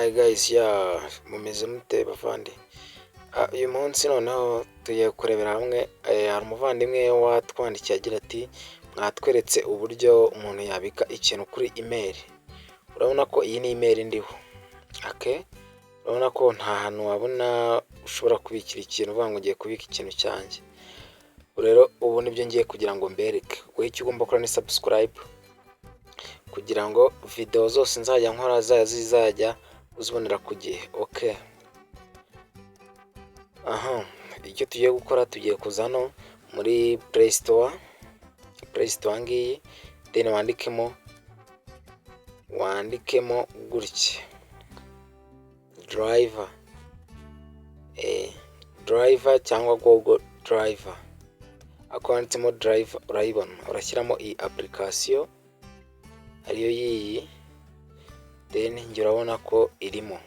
Hi guys, yeah, mumeze mute bavandi? Uyu munsi noneho tugiye kurebera hamwe, hari umuvandimwe watwandikiye agira ati: "Mwatweretse uburyo umuntu yabika ikintu kuri email." Urabona ko iyi ni email ndiho, okay? Urabona ko nta hantu wabona ushobora kubikira ikintu uvuga ngo ugiye kubika ikintu cyanjye. Rero ubu nibyo ngiye kugira ngo mbereke. Wowe icyo ugomba gukora ni subscribe kugira ngo video zose nzajya nkora zizajya uzibonera ku gihe, okay? Aha, icyo tugiye gukora, tugiye kuza hano muri Play Store, Play Store ngiyi, then wandikemo gutya Drive, Drive cyangwa Google Drive. Ako wanditsemo Drive urayibona, urashyiramo iyi application ariyo yiyi, then njye urabona ko irimo.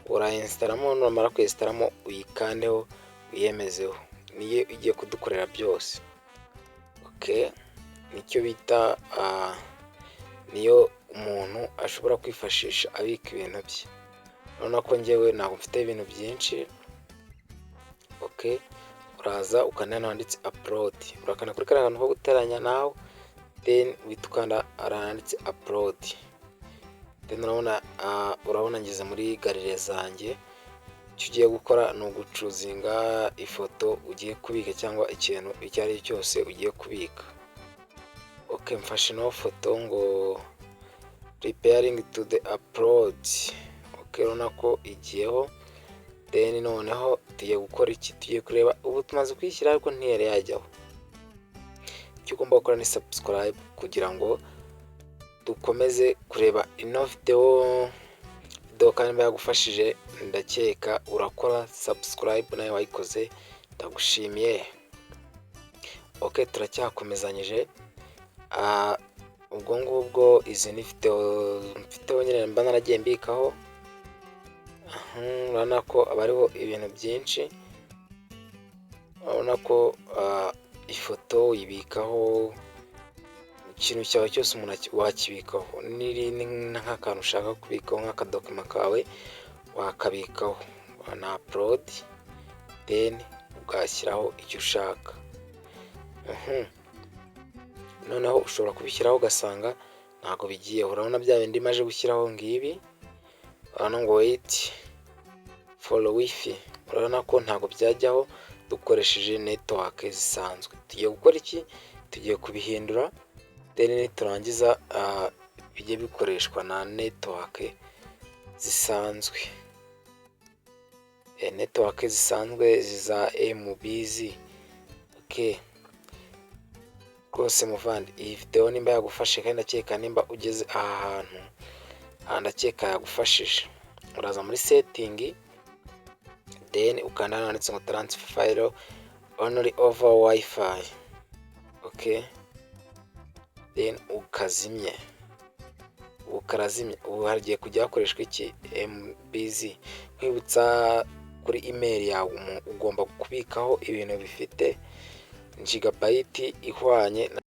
Urayinstalamo, numara kuyinstalamo uyikandeho uyemezeho, niyo igiye kudukorera byose. Okay, nicyo bita niyo umuntu ashobora kwifashisha abika ibintu bye. Urabona ko njyewe ntabwo mfite ibintu byinshi, okay? Uraza ukanda hano handitse upload, urakanda kuri kariya kantu ko guteranya nawe, then uhita ukanda ahanditse upload. Then urabona ngeze muri gallery zanjye. Icyo ugiye gukora ni uguchoosinga ifoto ugiye kubika cyangwa ikintu icyo ari cyo cyose ugiye kubika. Okay, mfashe ino foto ngo preparing to the upload. Okay, urabona ko igiyeho. Then noneho tugiye gukora iki? Tugiye kureba, ubu tumaze kuyishyira ariko ntiyari yajyaho. Icyo ugomba gukora ni subscribe kugira ngo dukomeze kureba ino video. Kandi niba yagufashije, ndakeka urakora subscribe. Nawe wayikoze ndagushimiye. Ok, turacyakomezanyije. Ubwo ngubwo izi ni video mfiteho nyine mba naragiye mbikaho. Urabona ko aba hariho ibintu byinshi. Urabona ko ifoto uyibikaho, ikintu cyawe cyose umuntu wakibikaho, nk'akantu ushaka kubikaho nk'akadocument kawe wakabikaho na upload, then ugashyiraho icyo ushaka. Noneho ushobora kubishyiraho ugasanga ntabwo bigiyeho. Urabona bya bindi maje gushyiraho ngibi, urabona ngo "Wait for WiFi". Urabona ko ntabwo byajyaho dukoresheje network zisanzwe. Tugiye gukora iki? Tugiye kubihindura, then niturangiza bijye bikoreshwa na network zisanzwe, network zisanzwe za MBs. Okay, rwose muvandi, iyi video nimba yagufashe, kandi ndakeka nimba ugeze aha hantu, aha ndakeka yagufashije. Uraza muri setting, then ukanda hano handitse ngo "Transfer file only over WiFi". Okay, then ukazimye, ubu karazimye. Ubu hagiye kujya hakoreshwa iki? MBs. Nkwibutsa, kuri email yawe ugomba kubikaho ibintu bifite gigabyte ihwanye na